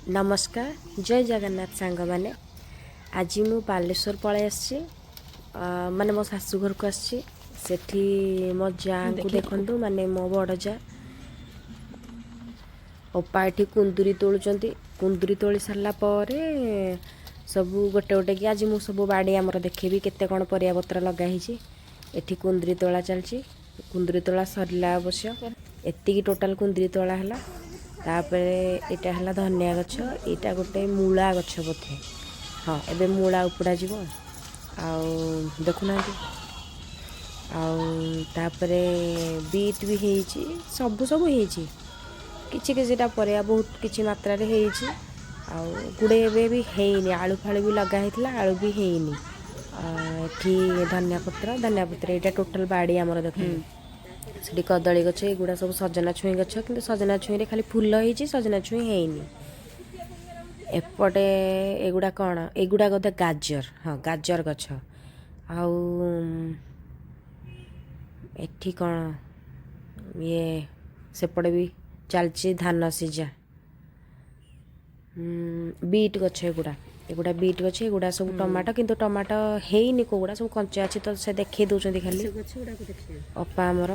ନମସ୍କାର, ଜୟ ଜଗନ୍ନାଥ ସାଙ୍ଗମାନେ। ଆଜି ମୁଁ ବାଲେଶ୍ୱର ପଳେଇ ଆସିଛି, ମାନେ ମୋ ଶାଶୁ ଘରକୁ ଆସିଛି। ସେଠି ମୋ ଯାଆଙ୍କୁ ଦେଖନ୍ତୁ, ମାନେ ମୋ ବଡ଼ ଯା ଅପା ଏଠି କୁନ୍ଦୁରି ତୋଳୁଛନ୍ତି। କୁନ୍ଦୁରି ତୋଳି ସାରିଲା ପରେ ସବୁ ଗୋଟେ ଗୋଟେ କି ଆଜି ମୁଁ ସବୁ ବାଡ଼ି ଆମର ଦେଖେଇବି, କେତେ କ'ଣ ପରିବାପତ୍ର ଲଗା ହେଇଛି। ଏଠି କୁନ୍ଦୁରି ତୋଳା ଚାଲିଛି। କୁନ୍ଦୁରି ତୋଳା ସରିଲା ଅବଶ୍ୟ, ଏତିକି ଟୋଟାଲ୍ କୁନ୍ଦୁରି ତୋଳା ହେଲା। ତାପରେ ଏଇଟା ହେଲା ଧନିଆ ଗଛ, ଏଇଟା ଗୋଟେ ମୂଳା ଗଛ ବୋଧେ। ହଁ, ଏବେ ମୂଳା ଉପୁଡ଼ା ଯିବ। ଆଉ ଦେଖୁନାହାନ୍ତି, ଆଉ ତାପରେ ବିଟ୍ ବି ହେଇଛି, ସବୁ ସବୁ ହେଇଛି। କିଛି କିଛିଟା ପରିବା ବହୁତ କିଛି ମାତ୍ରାରେ ହେଇଛି, ଆଉ ଗୁଡ଼େ ଏବେ ବି ହେଇନି। ଆଳୁ ଫାଳୁ ବି ଲଗା ହେଇଥିଲା, ଆଳୁ ବି ହେଇନି। ଏଠି ଧନିଆ ପତ୍ର, ଧନିଆ ପତ୍ର। ଏଇଟା ଟୋଟାଲ୍ ବାଡ଼ି ଆମର ଦେଖନ୍ତୁ। ସେଠି କଦଳୀ ଗଛ, ଏଗୁଡ଼ା ସବୁ ସଜନା ଛୁଇଁ ଗଛ, କିନ୍ତୁ ସଜନା ଛୁଇଁରେ ଖାଲି ଫୁଲ ହେଇଛି, ସଜନା ଛୁଇଁ ହେଇନି। ଏପଟେ ଏଗୁଡ଼ା କ'ଣ? ଏଗୁଡ଼ା ବୋଧେ ଗାଜର। ହଁ, ଗାଜର ଗଛ। ଆଉ ଏଠି କ'ଣ ଇଏ? ସେପଟେ ବି ଚାଲିଛି ଧାନ ସିଝା। ବିଟ୍ ଗଛ ଏଗୁଡ଼ା, ଏଗୁଡ଼ା ବିଟ୍ ଗଛ। ଏଗୁଡ଼ା ସବୁ ଟମାଟୋ, କିନ୍ତୁ ଟମାଟୋ ହେଇନି, କେଉଁଗୁଡ଼ା ସବୁ କଞ୍ଚା ଅଛି। ତ ସେ ଦେଖେଇ ଦେଉଛନ୍ତି ଖାଲି ଅପା ଆମର।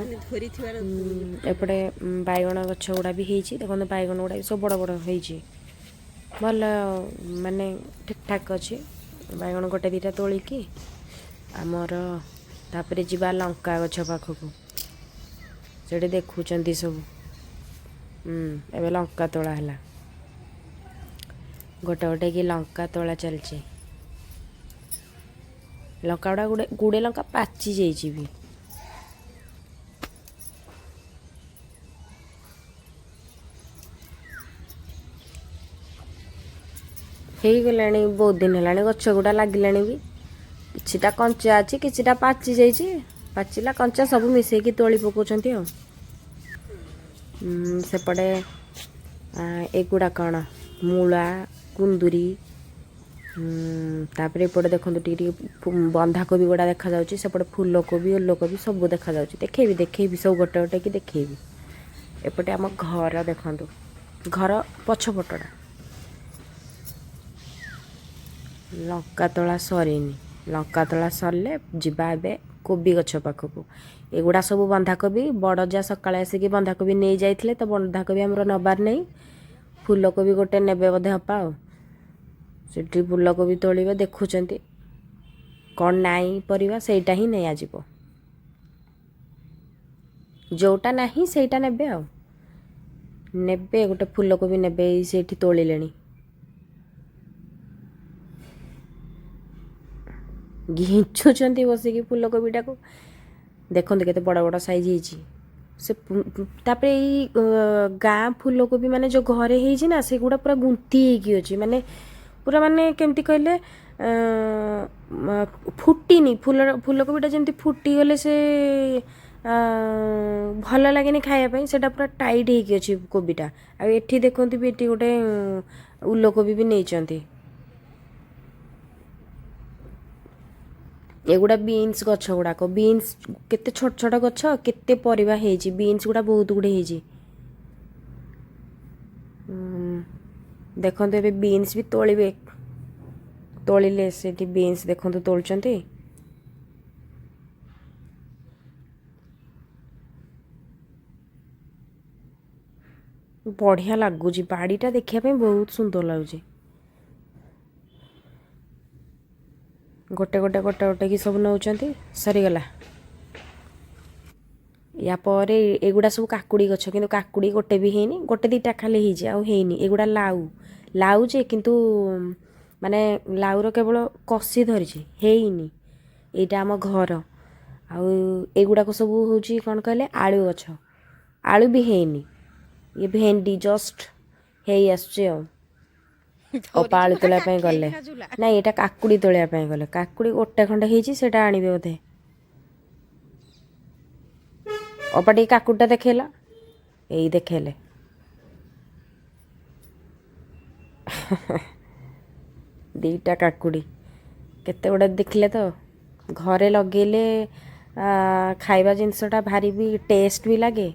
ଏପଟେ ବାଇଗଣ ଗଛ ଗୁଡ଼ା ବି ହେଇଛି। ଦେଖନ୍ତୁ, ବାଇଗଣ ଗୁଡ଼ା ବି ସବୁ ବଡ଼ ବଡ଼ ହେଇଛି, ଭଲ ମାନେ ଠିକ୍ଠାକ୍ ଅଛି। ବାଇଗଣ ଗୋଟେ ଦୁଇଟା ତୋଳିକି ଆମର ତାପରେ ଯିବା ଲଙ୍କା ଗଛ ପାଖକୁ। ସେଠି ଦେଖୁଛନ୍ତି ସବୁ। ଏବେ ଲଙ୍କା ତୋଳା ହେଲା, ଗୋଟେ ଗୋଟେ କି ଲଙ୍କା ତୋଳା ଚାଲିଛି। ଲଙ୍କା ଗୁଡ଼ା ଗୁଡ଼େ ଗୁଡ଼େ ଲଙ୍କା ପାଚି ଯାଇଛି ବି। ହେଇଗଲାଣି, ବହୁତ ଦିନ ହେଲାଣି ଗଛ ଗୁଡ଼ା ଲାଗିଲାଣି ବି। କିଛିଟା କଞ୍ଚା ଅଛି, କିଛିଟା ପାଚି ଯାଇଛି। ପାଚିଲା କଞ୍ଚା ସବୁ ମିଶେଇକି ତୋଳି ପକାଉଛନ୍ତି। ଆଉ ସେପଟେ ଏଗୁଡ଼ା କ'ଣ? ମୂଳା, କୁନ୍ଦୁରି। ତାପରେ ଏପଟେ ଦେଖନ୍ତୁ, ଟିକେ ଟିକେ ବନ୍ଧାକୋବି ଗୁଡ଼ା ଦେଖାଯାଉଛି। ସେପଟେ ଫୁଲକୋବି, ଓଲକୋବି ସବୁ ଦେଖାଯାଉଛି। ଦେଖେଇବି, ଦେଖେଇବି, ସବୁ ଗୋଟେ ଗୋଟେ କି ଦେଖେଇବି। ଏପଟେ ଆମ ଘର ଦେଖନ୍ତୁ, ଘର ପଛପଟଟା। ଲଙ୍କା ତୋଳା ସରିନି। ଲଙ୍କା ତୋଳା ସରିଲେ ଯିବା ଏବେ କୋବି ଗଛ ପାଖକୁ। ଏଗୁଡ଼ା ସବୁ ବନ୍ଧାକୋବି। ବଡ଼ ଯା ସକାଳେ ଆସିକି ବନ୍ଧାକୋବି ନେଇଯାଇଥିଲେ, ତ ବନ୍ଧାକୋବି ଆମର ନେବାର ନାହିଁ। ଫୁଲକୋବି ଗୋଟେ ନେବେ ବୋଧେ ଅପା। ଆଉ ସେଠି ଫୁଲକୋବି ତୋଳିବେ। ଦେଖୁଛନ୍ତି କ'ଣ ନାହିଁ ପରିବା, ସେଇଟା ହିଁ ନିଆଯିବ। ଯେଉଁଟା ନାହିଁ ସେଇଟା ନେବେ। ଆଉ ନେବେ ଗୋଟେ ଫୁଲକୋବି ନେବେ। ଏଇ ସେଇଠି ତୋଳିଲେଣି, ଘିଞ୍ଚୁଛନ୍ତି ବସିକି ଫୁଲକୋବିଟାକୁ। ଦେଖନ୍ତୁ କେତେ ବଡ଼ ବଡ଼ ସାଇଜ୍ ହେଇଛି ସେ। ତାପରେ ଏଇ ଗାଁ ଫୁଲକୋବି, ମାନେ ଯେଉଁ ଘରେ ହେଇଛି ନା, ସେଗୁଡ଼ା ପୁରା ଗୁନ୍ଥି ହେଇକି ଅଛି। ମାନେ ପୁରା ମାନେ କେମିତି କହିଲେ, ଫୁଟିନି ଫୁଲ। ଫୁଲକୋବିଟା ଯେମିତି ଫୁଟିଗଲେ ସେ ଭଲ ଲାଗେନି ଖାଇବା ପାଇଁ, ସେଇଟା ପୁରା ଟାଇଟ୍ ହେଇକି ଅଛି କୋବିଟା। ଆଉ ଏଠି ଦେଖନ୍ତୁ ବି, ଏଠି ଗୋଟେ ଉଲକୋବି ବି ନେଇଛନ୍ତି। ଏଗୁଡ଼ା ବିନ୍ସ ଗଛ ଗୁଡ଼ାକ। ବିନ୍ସ କେତେ ଛୋଟ ଛୋଟ ଗଛ, କେତେ ପରିବା ହେଇଛି। ବିନ୍ସ ଗୁଡ଼ା ବହୁତ ଗୁଡ଼ିଏ ହେଇଛି। ଦେଖନ୍ତୁ, ଏବେ ବିନ୍ସ ବି ତୋଳିବେ। ତୋଳିଲେ ସେଠି ବିନ୍ସ ଦେଖନ୍ତୁ ତୋଳୁଛନ୍ତି। ବଢ଼ିଆ ଲାଗୁଛି ବାଡ଼ିଟା ଦେଖିବା ପାଇଁ, ବହୁତ ସୁନ୍ଦର ଲାଗୁଛି। ଗୋଟେ ଗୋଟେ ଗୋଟେ ଗୋଟେ କି ସବୁ ନେଉଛନ୍ତି। ସରିଗଲା। ୟା ପରେ ଏଗୁଡ଼ା ସବୁ କାକୁଡ଼ି ଗଛ, କିନ୍ତୁ କାକୁଡ଼ି ଗୋଟେ ବି ହେଇନି। ଗୋଟେ ଦୁଇଟା ଖାଲି ହେଇଛି, ଆଉ ହେଇନି। ଏଗୁଡ଼ା ଲାଉ, ଲାଉ ଯେ କିନ୍ତୁ ମାନେ ଲାଉର କେବଳ କଷି ଧରିଛି, ହେଇନି। ଏଇଟା ଆମ ଘର। ଆଉ ଏଗୁଡ଼ାକ ସବୁ ହେଉଛି କ'ଣ କହିଲେ, ଆଳୁ ଗଛ। ଆଳୁ ବି ହେଇନି। ଇଏ ଭେଣ୍ଡି ଜଷ୍ଟ ହେଇ ଆସୁଛି। ଆଉ ଅପା ଆଳୁ ତୋଳିବା ପାଇଁ ଗଲେ। ନାଇଁ, ଏଇଟା କାକୁଡ଼ି ତୋଳିବା ପାଇଁ ଗଲେ। କାକୁଡ଼ି ଗୋଟେ ଖଣ୍ଡେ ହେଇଛି, ସେଇଟା ଆଣିବେ ବୋଧେ। ଅପା ଟିକେ କାକୁଡ଼ିଟା ଦେଖେଇଲା। ଏଇ ଦେଖେଇଲେ, ଦୁଇଟା କାକୁଡ଼ି କେତେ ଗୁଡ଼ା ଦେଖିଲେ ତ। ଘରେ ଲଗେଇଲେ ଖାଇବା ଜିନିଷଟା ଭାରି ବି ଟେଷ୍ଟ ବି ଲାଗେ,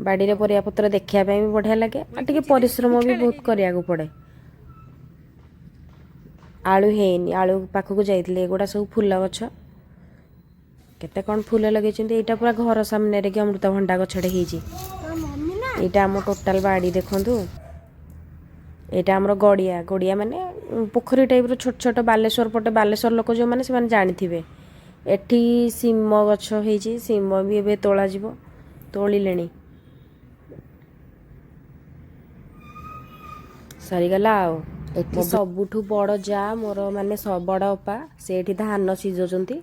ବାଡ଼ିରେ ପରିବାପତ୍ର ଦେଖିବା ପାଇଁ ବି ବଢ଼ିଆ ଲାଗେ, ଆଉ ଟିକେ ପରିଶ୍ରମ ବି ବହୁତ କରିବାକୁ ପଡ଼େ। ଆଳୁ ହେଇନି, ଆଳୁ ପାଖକୁ ଯାଇଥିଲି। ଏଗୁଡ଼ା ସବୁ ଫୁଲ ଗଛ, କେତେ କ'ଣ ଫୁଲ ଲଗେଇଛନ୍ତି। ଏଇଟା ପୁରା ଘର ସାମ୍ନାରେ କି ଅମୃତଭଣ୍ଡା ଗଛଟେ ହେଇଛି। ଏଇଟା ଆମ ଟୋଟାଲ ବାଡ଼ି ଦେଖନ୍ତୁ। ଏଇଟା ଆମର ଗଡ଼ିଆ, ଗଡ଼ିଆ ମାନେ ପୋଖରୀ ଟାଇପ୍ର ଛୋଟ ଛୋଟ। ବାଲେଶ୍ୱର ପଟେ, ବାଲେଶ୍ୱର ଲୋକ ଯେଉଁମାନେ ସେମାନେ ଜାଣିଥିବେ। ଏଠି ସିମ ଗଛ ହେଇଛି, ସିମ ବି ଏବେ ତୋଳାଯିବ, ତୋଳିଲେଣି, ସରିଗଲା। ଆଉ ଏଠି ସବୁଠୁ ବଡ଼ ଯା ମୋର, ମାନେ ବଡ଼ ଅପା, ସେ ଏଠି ଧାନ ସିଝଉଛନ୍ତି।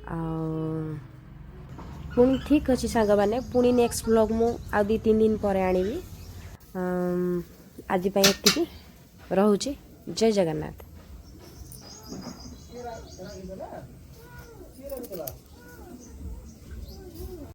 ଆଉ ପୁଣି ଠିକ୍ ଅଛି ସାଙ୍ଗମାନେ, ପୁଣି ନେକ୍ସଟ ବ୍ଲଗ୍ ମୁଁ ଆଉ 2-3 ଦିନ ପରେ ଆଣିବି। ଆଜି ପାଇଁ ଏତିକି ରହୁଛି। ଜୟ ଜଗନ୍ନାଥ।